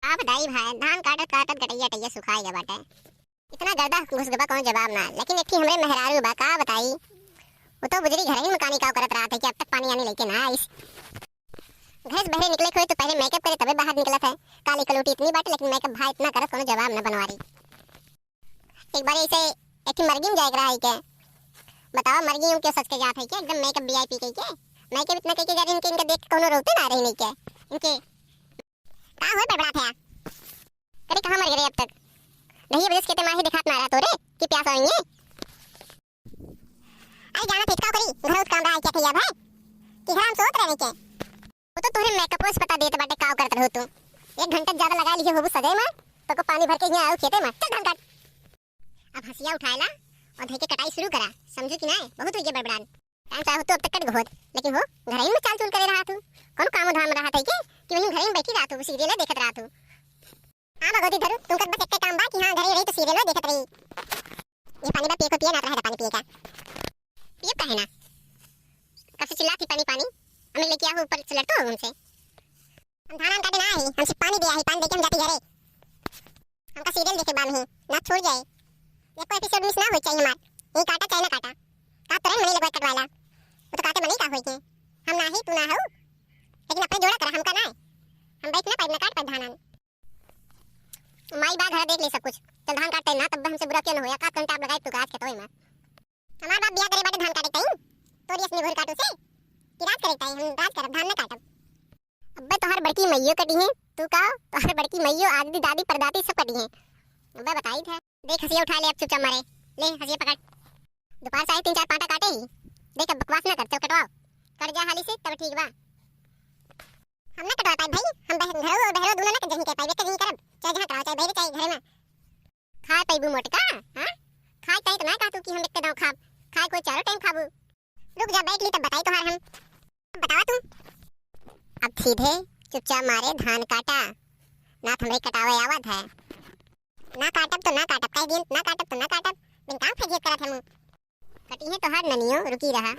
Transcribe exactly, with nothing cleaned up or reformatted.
का बताई भाई, धान काटत काटत गटैया टैया सुखाई गए बाटे। इतना गर्दा घुस गबा, कौनो जवाब ना। लेकिन एक ठे हमरे मेहरारू बा, का बताई, वो तो बुजरी घर ही में कानी काव करत रहत है कि अब तक पानी आनी लेके ना आइस। घर से बहरे निकले के होई तो पहले मेकअप करे तबे बाहर निकलत है। काली कलूटी इतनी बाटे लेकिन मेकअप भाई इतना करत कौनो जवाब ना बनवारी। एक बार ऐसे एक ठे मरगी में जाए के रहा है के, बतावा मरगी हूँ के सच के जात है के, एकदम मेकअप वीआईपी कही के, मेकअप इतना कही के जा रही इनके, इनके देख के कौनो रोते ना रही नहीं के इनके। का होए बड़बड़ात है? करे कहाँ मर गए अब तक? दही बजस के ते माही दिखात ना रहा तोरे कि प्यास होइए। अरे जाना थे का करी, घर उठ काम रहा है क्या थैया भाई? कि घर हम सोत रहे के? वो तो तोहरे मेकअप से पता देत बाटे का करत रहो तू। एक घंटा ज्यादा लगा लिए होबू सजाए में, तो को पानी भर के यहाँ आओ खेते में। चल धान काट। अब हंसिया उठाएला और धई के कटाई शुरू करा, समझू कि नहीं? बहुत हो गया बड़बड़ान। टाइम चाहे हो तो अब तक कट होत, लेकिन हो घर ही में चाल चूल करे रहा तू। कौन काम धाम रहा था के कि वहीं घर ही में बैठी रहा तू, सीरियल देखत रहा तू। हाँ भगवती धरू, तुमका बस एक काम बा कि हाँ घरे रही तो सीरियल देखत रही। ये पानी बा पिए को पिए ना रहा पानी पिए का। पिए काहे ना? कब से चिल्लात ही पानी पानी। हमें लेके आओ ऊपर से लड़तो हो हमसे। हम धान आन काटे ना आई, हमसे पानी दे आई, पानी देके हम जाती घरे। हमका सीरियल देखे बा नहीं, ना छोड़ जाए। एक को एपिसोड मिस ना हो चाहिए हमार। ये काटा चाहे ना काटा। का तुरंत मने लगवा कटवाला। वो तो काटे मने का होई के। हम ना ही तू ना हो। लेकिन अपने जोड़ा करा हमका ना। हम बैठ ना पाइब ना काट पाइब धान आन। माई बा घर देख ले सब कुछ। चल धान काटते ना तब हमसे बुरा क्यों ना होया। का कंटा आप लगाए तू का आज खेतोई में। हमार बाप बिया करे बाटे धान काटे टाइम। तोरी असली भोर काटू से। कि राज करे टाइम हम राज करब धान ना काटब। अब्बे तोहर बड़की मइयो कटी है। तू का तोहर बड़की मइयो आदि दादी परदादी सब कटी है। अब्बे बताई थे। देख हंसिया उठा ले अब चुपचाप मारे। ले हंसिया पकड़। दोपहर से आई तीन चार पाटा काटे ही। देख अब बकवास ना कर चल कटवाओ। कट जा हाली से तब ठीक बा। हम ना कटवा पाए भाई, हम बहन घरो और बहरो दोनों ना कहीं के पाई, एक कहीं करब, चाहे जहाँ कराओ, चाहे बहरे, चाहे घरे में। खाए पैबू मोटका, हाँ? खाए ताई तो ना कहतू कि हम एक दाव खाब, खाए कोई चारों टाइम खाबू। रुक जा, बैठ ली तब बताई तोहार हम। बतावा तू। अब सीधे चुपचाप मारे धान काटा, ना तो हमरे कटावे आवत है। ना काटब तो ना काटब, कह दिन ना काटब तो ना काटब, बिन काम फजीहत करत है मुँह। कटी है तोहार ननियो, रुकी रहा।